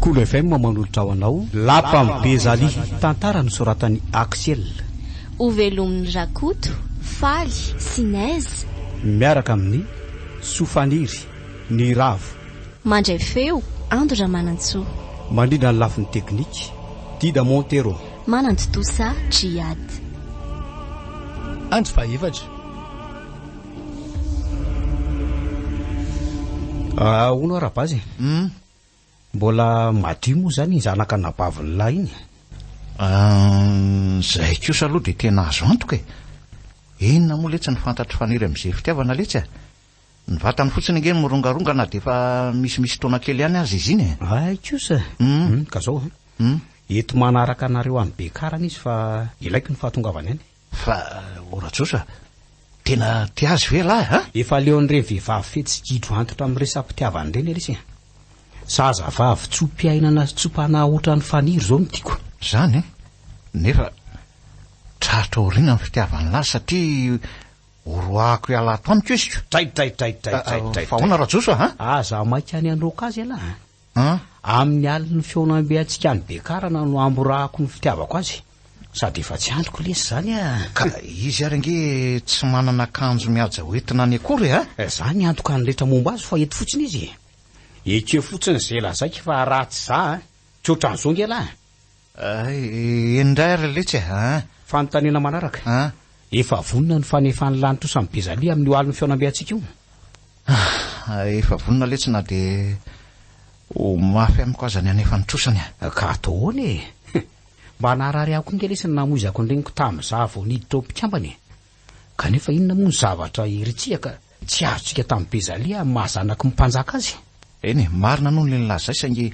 Kolo FM manolotra ho anao Lapan'i Bezaly, tantara nosoratan'i Axiel. Ho velomin'i Rakoto, Faly sy Nez. Miaraka amin'ny Sofaniry, Niravo. Mandray feo, Ando Ramanantsoa. Mandrindra ny lafiny teknika, Dida Montero. Manantontosa, Djihad. Andro fahefatra. Ahoana Rabazy? Hum. Mbola madio moa izany iny zanak'anabavin'ny lahy iny? Ah, izay kosa aloha dia tena azo antoka e. Inona moa letsy ny fantatr'i Faniry amin'izay fitiavana letsy a? Ny vatany fotsiny ange no mirongaronga na dia efa misimisy taona kely ihany aza izy iny e. Hay kosa. Hum. Ka zao an. Hum. Eto manaraka anareo any Bekarana izy fa ilaiko ny fahatongavany any. Fa o Rajosa, tena tia azy ve ialahy a? Efa leon'ireny vehivavy fetsy gidro antitra amin'ny resa-pitiavana ireny ery e. Zazavavy tso-piainana sy tso-panahy ohatran'i Faniry izao no tiako. Izany e? Nefa tratra aoriana ny fitiavan'ilahy satria horoahako hiala ato amiko izy ko. Dray dray dray dray dray dray. Fa ahoana Rajoso a? Aza maika any handroaka azy ialahy a. An? Amin'ny alin'ny fihaonambe antsika any Bekarana no hamborahako ny fitiavako azy. Sady efa tsy andriko lesy izany a! Ka izy ary ange tsy manana akanjo mihaja hoentina any akory a! Za miantoka ny rehetra momba azy fa eto fotsiny izy e! Ekeo fotsiny izay lazaiko fa raha tsy za a! Tsy ohatran'izao nge lah! Ay, eny indray ary letsy e! An! Fanontaniana manaraka, An! Efa vonona ny fanefan'ny lany trosa amin'i Bezalia amin'io alin'ny fihaonambe antsika io? Ah, efa vonona letsy na dia ho mafy amiko aza ny hanefa ny trosany a! Ka atao ahoana e? Mba naharary ahy koa nge lesy ny namoizako ny reniko tamin'izaho vao niditra ho mpikambana e! Kanefa inona moa ny zavatra iritsihaka tsy azontsika tamin'i Bezalia amin'ny maha zanaky ny mpanjaka azy? Eny e, marina aloha ny nilaza izay saingy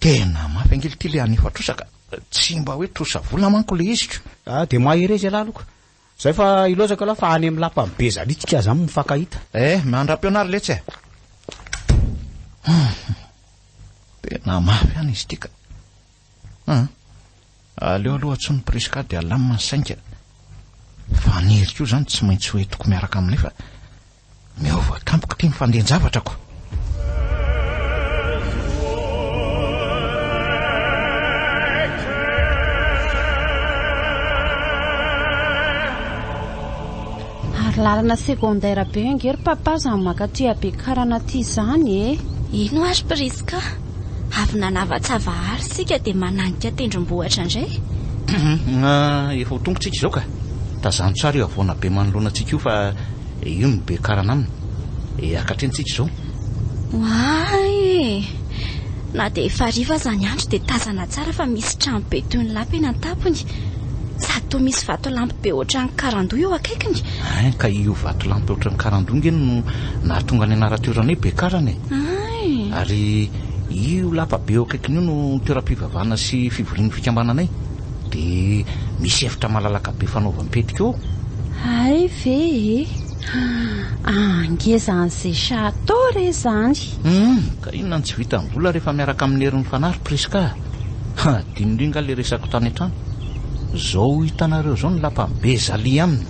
tena mafy ange ity ilay hanefa trosa ka! Tsy mba hoe trosa vola manko ilay izy ko! Ah, dia mahereza ialahy aloha ka! Zay fa ilaozako ialahy fa any amin'ny lapan'i Bezalia tsika zany mifankahita. Eh, mandra-peo ary letsy e! Tena mafy ihany izy ity ka! An! Aleo aloha antsoin'i Prisca dia alamina ny sainga. Faniry koa izany tsy maintsy ho entiko miaraka aminay fa miova tampoka ity ny fandehan-javatra ko. Ary lalana secondaire be ange ry papa zany mankaty Abekarana aty zany e! Ino ary Prisca? Avy nanavatsava àry isika dia mananika tendrombohitra indray. Efa ho tonga tsika izao ka. Tazano tsara io havoana be manoloana antsika io fa io no be karana aminy. Hiakatra eny tsika izao. Oay e! Na dia efa hariva aza ny andro dia tazana tsara fa misy trano be toy ny lapa eny an-tampony. Sady toa misy vatolampy be ohatran'ny karandoha eo akaikiny. Hein, ka io vatolampy ohatran'ny karandoha nge no nahatonga ny anaran-toerana hoe Bekarana e. Hay! Ary io lapa be eo akaikiny io no toeram-pivavahana sy fivorian'ny fikambananay. Dia misy efitra malalaka be fanaovam-pety koa ao. Hay ve e! Angeza an'izay château re izany! Hum, ka inona no tsy vitan'ny vola rehefa miaraka amin'ny herin'ny fanahy ry Prisca a! Hadinon'io angaha ilay resako tany an-trano? Izao hitanareo izao ny lapan'i Bezalia aminy.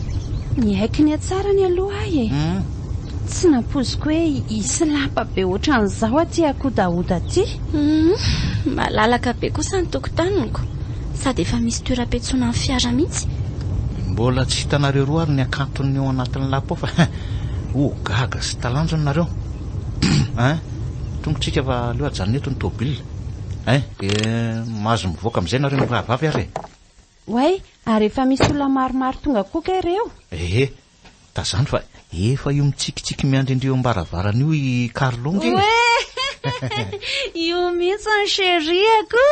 Niaiky ny hatsarany aloha aho e! Tsy nampoiziko hoe hisy lapa be ohatran'izao aty Akodahoda aty. Humm, malalaka be kosa ny tokotaniko, sady efa misy toeram-piantsonan'ny fiara mihitsy. Mbola tsy hitanareo roa ary ny hakanton'ny ao anatin'ny lapa ao fa ho gaga sy talanjona nareo. Hein, tonga tsika fa aleo ajanona eto ny tôbila. Hein, dia mahazo mivoaka amin'izay nareo mirahavavy ary e. Oay, ary efa misy olona maromaro tonga koa kay ireo? Ehe, Tazano fa efa io mitsikitsiky miandry an-dry eo am-baravarana io i Carlo nge e! Io mihitsy ny chérie-ko!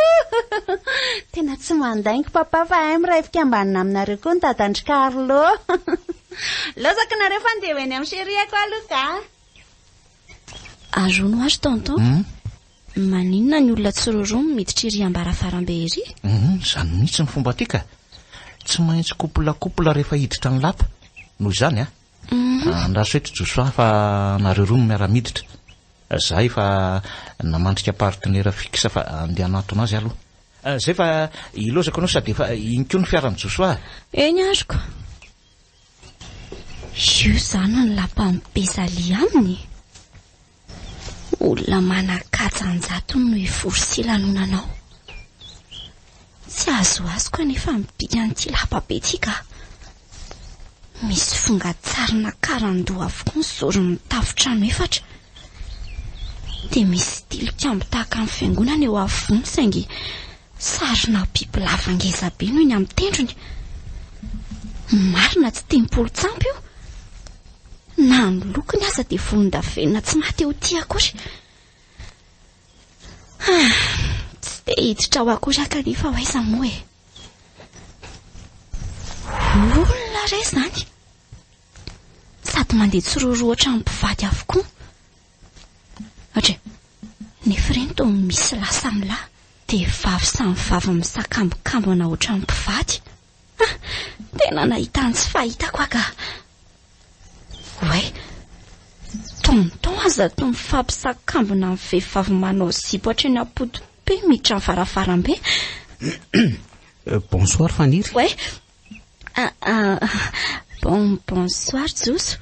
Tena tsy mandaingo papa fa hay miray fikambanana aminareo koa ny dadan-dry Carlo! Lozako nareo fa ndeha ho eny amin'ny chérie-ko aloha ka! Ary hono ary tonton, maninona ny olona tsy roroa no miditra ery am-baravarambe ery? Hum, izany mihitsy ny fomba aty ka. Tsy maintsy couple couple rehefa hiditra ny lapa. Noho izany an, andraso eto Josoa fa nareo roa no miara-miditra. Za efa namandrika partenaire fixe fa andeha hanantona azy aloha. Zay fa ilozako anao sady efa iny koa ny fiaran'i Josoa. Eny azoko. Io izany ny lapan'i Bezalia aminy e! Olona manan-kaja. an-kaja an-jatony no hivory sy hilanonana ao. Tsy azoazoko anefa ny bikan'ity lapa be ity ka. Misy fonga-tsarina karandoha avokoa ny zoron'ny tafontrano efatra. Dia misy tilikambo tahaka ny fiangonana eo afovoany saingy sarina bibilava ngeza be no eny amin'ny tendrony. Marina tsy tempolin-tsampy io. Na ny lokony aza dia volondavenona tsy maha te ho tia akory. Ah, tsy te hiditra ao akory aho kanefa ho aiza moa e. Olona re izany. Sady mandeha tsiroro ohatran'ny mpivady avokoa. Atre, nefa ireny toa misy lahy samy lahy, dia vavy samy vavy misakambokambona ohatran'ny mpivady. Ah, tena nahita ny tsy fahitako aho ka. Oay, tonton aza toa mifampisakambina amin'ny vehivavy manao zipo hatreny am-poto-pe miditra ny varavarambe. Bonsoir Faniry. Oay, ah, ah, bon, bonsoir Joso.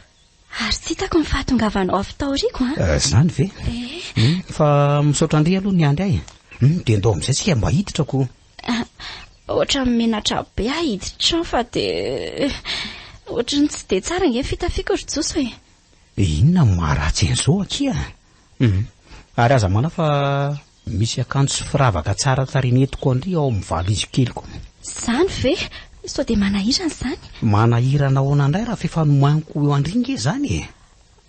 Ary tsy hitako ny fahatongavanao avy taoriako an. Eh, zany ve? Eh. Fa misaotra andry aloha niandry ahy. Dia ndao amin'izay tsika mba hiditra ko. Ah, ohatran'ny menatra be aho hiditra fa dia ohatran'ny tsy dia tsara ange ny fitafiako ry Joso e. Inona no maharatsy an'izao akia? Ary aza manahy fa misy akanjo sy firavaka tsara tarehy nentiko andry ao amin'ny valizy keliko. Izany ve? Sao dia manahirana izany? Manahirana ahoana indray raha f'efa nomaniko eo andry nge izany e?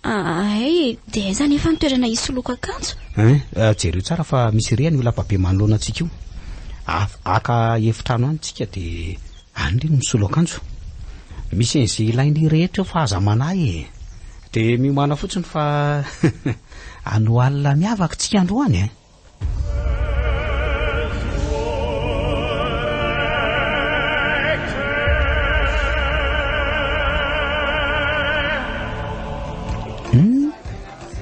Hay, dia aiza anefa ny toerana hisoloako akanjo? Hein, jereo tsara fa misy rihana io lapabe manoloana antsika io. Haka efitrano any tsika dia any re no misolo akanjo. Misy an'izay ilainy rehetra eo fa aza manahy e. Dia miomàna fotsiny fa anao alina miavaka tsika androany e.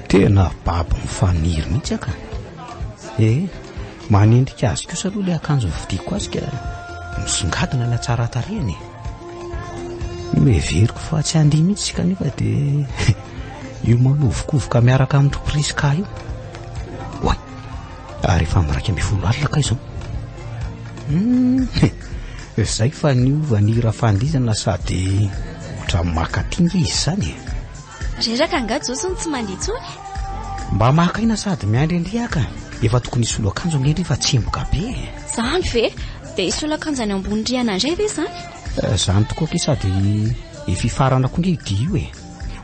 Tena babo mifaniry mihitsy aka. Eh, manendrika azy kosa aloha ilay akanjo novidiako azy ka misongadina ny hatsaran-tarehiny e. Noheveriko fa tsy handihy mihitsy kanefa dia io manovokovoka miaraka amin-dry Prisca io. Oay, ary efa amin'ny 11 alina kay izao. Izay fa niova ny hira fandihizana sady ohatran'ny maka aty nge izy izany e. Reraka angaha Joso no tsy mandihy intsony? Mba maka aina sady miandry an-dry aho ka. Efa tokony hisolo akanjo ange ndry fa tsemboka be e. Izany ve? Dia hisolo akanjo any ambony rihana indray ve izany? Izany tokoa akia sady efa hifarana koa nge io dihy io e.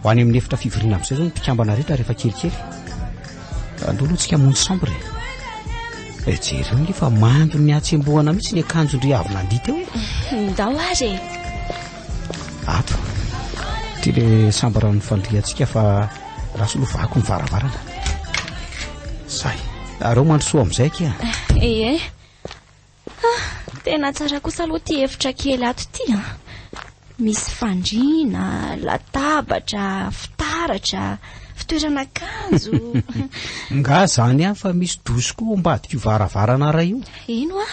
Ho any amin'ny efitra fivoriana amin'izay izao ny mpikambana rehetra rehefa kelikely. Andao aloha tsika hamonjy chambre e. Eh, jereo nge fa mando ny hatsembohana mihitsy ny akanjon-dry avy nandihy teo e. Ndao ary e. Ato. Ity le chambre nifandriantsika fa lasa aloha vaky ny varavarana. Zay. Areo mandrosoa amin'izay akia. Ie. Ah, tena tsara kosa aloha ity efitra kely ato ity an. Misy fandriana, latabatra, fitaratra, fitoerana akanjo. Nga zany ihany fa misy douche koa ao ambadik'io varavarana iray io. Eny hoa.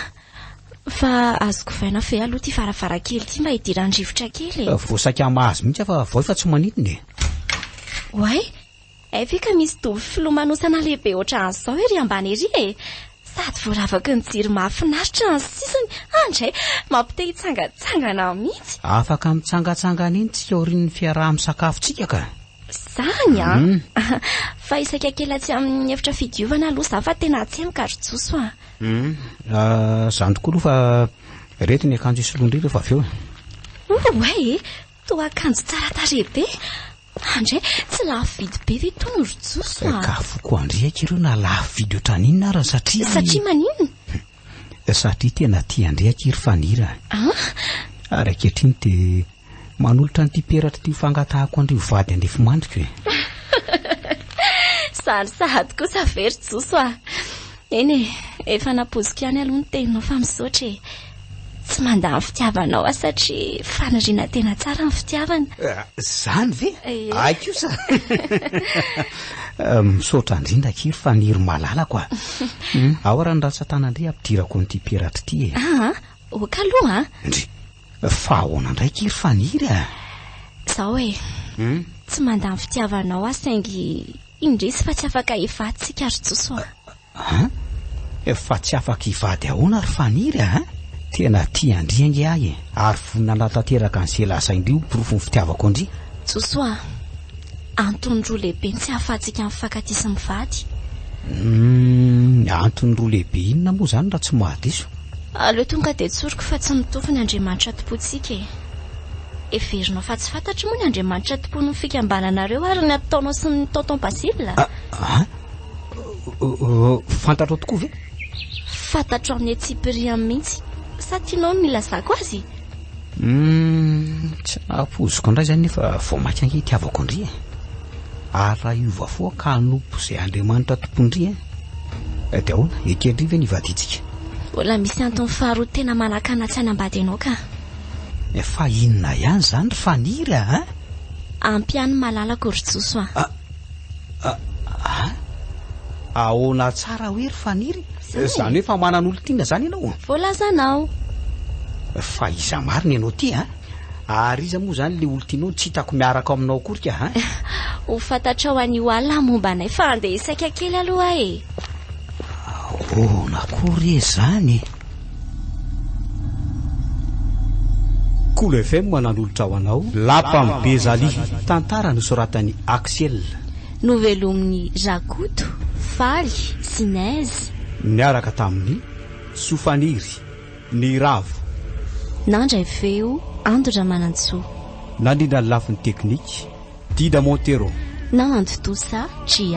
Fa azoko ovaina ve aloha ity varavarankely ity mba hidiran'ny rivotra kely e? Vao saika hamaha azy mihitsy aho fa vao efa tsy maninona e. Oay, Hay ve ka misy dobo filomanosana lehibe ohatran'izao ery ambany ery e! Sady voaravaky ny jiro mahafinaritra ny sisiny, andray! Mampite hitsangantsangana mihitsy! Afaka mitsangantsangana eny tsika aorian'ny fiaraha-misakafontsika ka! Zany an! Fa hisaika kely atsy amin'ny efitra fidiovana aloha za fa tena hatsemboka ry Joso a! Zany tokoa aloha fa ireto ny akanjo hisoloan-dry rehefa avy eo e! Oay e! Toa akanjo tsara tarehy be! Andray, tsy lafo vidy be ve itony ry Joso a? Ka foko andriaka ireo na lafo vidy ohatran'inona ara satria... Satria maninona? Satria tena tia andriaka i ry Fanira. An? Ary ankehitriny dia manolotra an'ity peratra ity ho fangatahako an-dry ho vady andefimandriko e. Izany sahady kosa ve ry Joso a? Eny e, efa nampoiziko ihany aloha ny teninao fa misaotra e. Tsy mandà ny fitiavanao aho satria faniriana tena tsara ny fitiavana. Izany ve? Ie. Hay kosa! Misaotra indrindra akia ry Faniry malalako a! Ao ary ny rantsan-tanan-dry hampidirako an'ity peratra ity e. Aa, ok aloha a! Ndry, fa ahoana indray akia ry Faniry a? Izao e, tsy mandà ny fitiavanao aho saingy indrisy fa tsy afaka hivady isika ry Joso a! An? Fa tsy afaka hivady ahoana ry Faniry a? Tena tia an-dry ange ahy e! Ary vonona hanatanteraka an'izay lazain-dry ho porofon'ny fitiavako an-dry. Josoa, antony roa lehibe ny tsy ahafahantsika mifankatia sy mivady. Humm, antony roa lehibe inona moa izany raha tsy mahadiso? Aleo tonga dia tsoriko fa tsy mitovy ny Andriamanitra tompointsika e! Heverinao fa tsy fantatro moa ny Andriamanitra tompoin'ny fikambananareo ary ny ataonao sy ny tonton Basile? Ah, Fantatrao tokoa ve? Fantatro amin'ny antsipiriany mihitsy. Sa tianao ny hilazako azy? Humm, tsy nahapoiziko indray izany nefa vao mainka ange itiavako an-dry e. Ary raha hiova fo aho ka hanompo izay Andriamanitra tompon-dry e, dia ahoana, eken-dry ve ny hivadiantsika? Mbola misy antony faharoa tena manakana tsy hanambady anao ka. Fa inona ihany izany ry Faniry a? Ampy ahy ny malalako ry Joso a. Ah, ahoana tsara hoe ry Faniry? Izany hoe efa manan'olon-tiana izany ianao? Voalazanao. Fa iza marina ianao ity a? Ary iza moa izany ilay olon-tianao no tsy hitako miaraka aminao akory ka a? Ho fantatrao anio alina momba anay fa andeha hisaika kely aloha aho e. Ahoana koa re izany e? Kolo FM nanolotra ho anao Lapan'i Bezalia, tantara nosoratan'i Axiel. Novelomin'i Rakoto, Faly sy Neige. Niaraka tamin'i Sofaniry, Niravo. Nandray feo, Ando Ramanantsoa. Nandrindra ny lafiny teknika, Dida Montero. Nahandro Tosa, Gia.